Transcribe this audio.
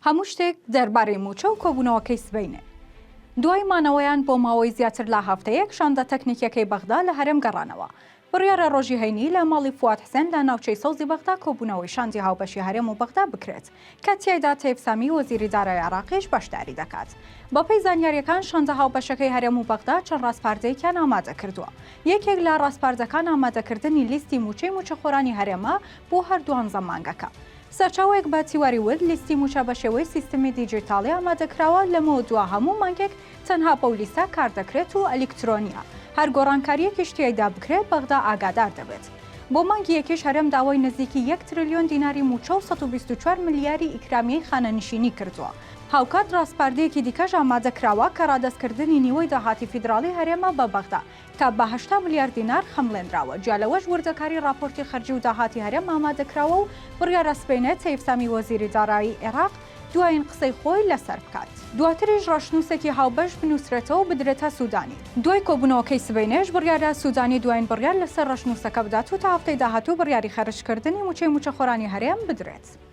هەموو شتێک دەربارەی مووچە و کۆبوونەوەکەی سبەینێ. دوای مانەوەیان بۆ ماوەی زیاتر لە هەفتەیەک شاندە تەکنیکیەکەی بەغدا لە هەرێم گەڕانەوە. بڕیارە ڕۆژی هەینی لە ماڵی فواد حسێن لە ناوچەی سەوزی بەغدا کۆبوونەوەی شاندی هاوبەشی هەرێم و بەغدا بکرێت کە تیایدا تەیف سامی وەزیری دارایی عێراقیش بەشداری دەکات. بەپێی زانیارییەکان شاندە هاوبەشەکەی هەرێم و بەغدا چەند ڕاسپاردەیەکیان ئامادەکردووە. یەکێک لە ڕاسپاردەکان ئامادەکردنی لیستی مووچەی مووچەخۆرانی هەرێمە بۆ هەر دوانزە مانگەکە. سەرچاوەیەک بە تیواری وت، لیستی مووچە بە شێوەی سیستمی دیجیتاڵی ئامادەکراوە، لەمەودوا هەموو مانگێک تەنها بەو لیستە کاردەکرێت و ئەلیکترۆنییە، هەر گۆڕانکارییەکیش تیایدا بکرێت بەغدا ئاگادار دەبێت. بۆ مانگی یەکیش هەرێم داوای نزیکی یەک ترلیۆن دیناری مووچە و 124 ملیاری ئیکرامیەی خانەنشینی کردووە. هاوکات ڕاسپاردەیەکی دیکەش ئامادەکراوە کە ڕادەستکردنی نیوەی داهاتی فیدراڵی هەرێمە بە بەغدا، کە بە 80 ملیار دینار خەمڵێنراوە، جیا لەوەش وردەکاری ڕاپۆرتی خەرجی و داهاتی هەرێم ئامادەکراوە و بڕیارە سبەینێ تەیف سامی وەزیری دارایی عێراق دوایین قسەی خۆی لەسەر بکات. دواتریش ڕەشنووسێکی هاوبەش بنووسرێتەوە و بدرێتە سوودانی. دوای کۆبوونەوەکەی سبەینێش بڕیارە سوودانی دوایین بڕیار لەسەر ڕەشنووسەکە بدات و تا هەفتەی داهاتوو بڕیاری خەرجکردنی مووچەی مووچەخۆرانی هەرێم بدرێت.